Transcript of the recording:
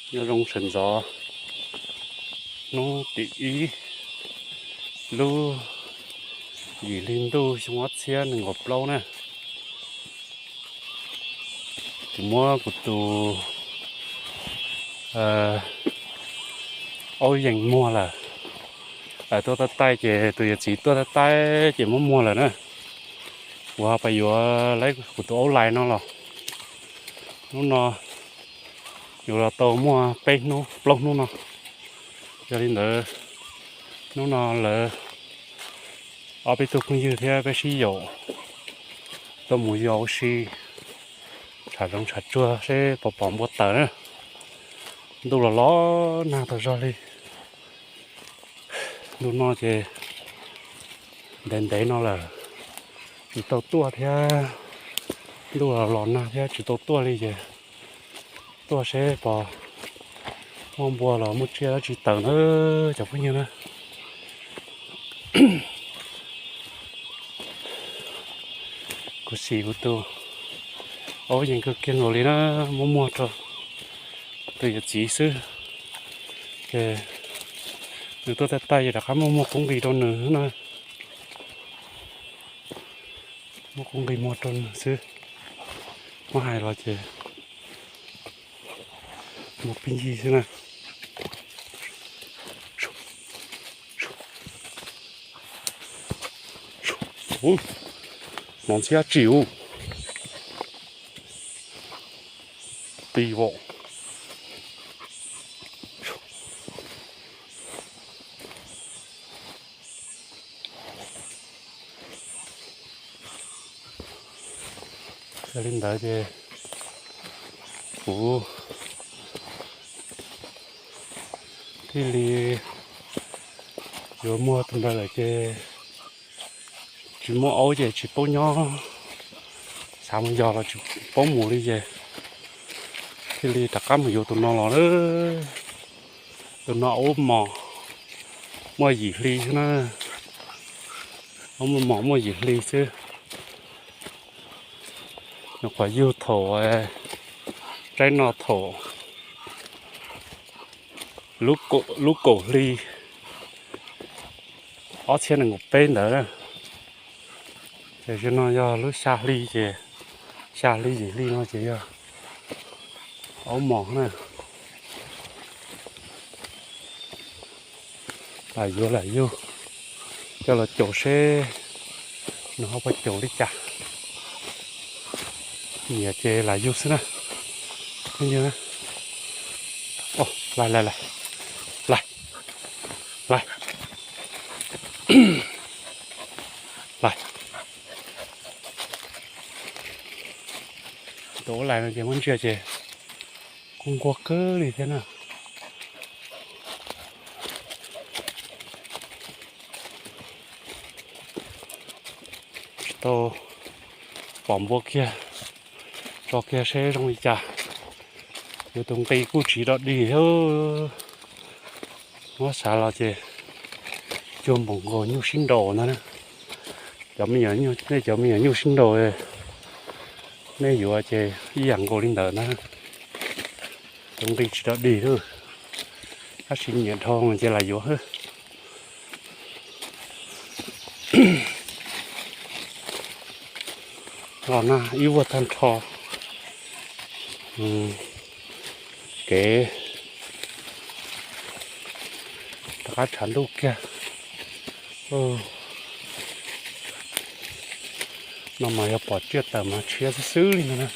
Nyob zoo sawv ntxov hnub tim ib lub yim hli ntuj xyoo ob txhiab nees nkaum plaub na. Kuv muab kuv tus aub yees muag lawm. Tuaj tab taij ces tus yawm txiv tuaj tab taij ces muab muag lawm na. Kuv ho pais yuav lawv kuv tus aub lais no los. Hnub no yuav los tau muaj peb hnub plaub hnub no. Yog li ntawd hnub no lawv ob peb tug phooj ywg thiab peb sib yaum tuaj mus yos ua si, tshav zoov tshav tsuag seb puas pom npua taws na. Ntuj los los nag tas zog li. Ntuj no ces ntev ntev no lawm tsis tau tuaj thiab. Ntuj los los nag thiab tsis tau tuaj li ces tuaj seb puas muaj npua los muaj tsiaj dab tsi taws na cov phooj ywg na. Kuv xim kuv tus aub yees kawg kiag nkaus li na, muab muag rau tus yawm txiv xwb. Ces nws tuaj tab taij ces rov qab muab muag koob nqis rau nws na. Muab koob nqis muag rau nws xwb. Muab hais los ces muag pib ncig xwb na. Hnov ntxhiab tsim u. Ti vaum. Yog li ntawd ces kuv thiaj li yuav muag tus ntawd lawm ces tsis muaj aub ces tsis paub nyob, xav mus yos los tsis paub mus li ces thiaj li rov qab mus yuav tus no los. Tus no aub mos muaj yim hli xwb na. Aub muaj mos muaj yim hli xwb. Nyuam qhuav yug thaum tsaib no thaum lub kaum hli ob txhiab nees nkaum peb ntawd na. Ces no yog lub xya hli ces, xya hli yim hli no ces yog aub mos na. Lam yuav lam yug coj los caum seb nws ho puas caum li cas. Nyiam ces lam yug xwb na. Lais lais lais lais lais. Tus aub lais no ces muab ntsia ces kuj nquag kawg li thiab na. Tsis tau pom npua kiag, tso kiag seb zoo li cas. Yuav tus nqi kuj tsis dog dig thiab. Muab xav los ces cuag npaum nkaus nyuj sib nraus ntag na. Cov me nyuam, nej cov me nyuam nyuj sib nraus, nej yuav ces ib yam nkaus li ntawd na. Tus nqi tsis dog dig, tab sis nyiam dhau ces lam yuav xwb. Los nag ib vuag tag nrho, kev rov qab tshav ntuj kiag. No mas yog pom tsiaj tawm mas tshiab xwb xwb li no na.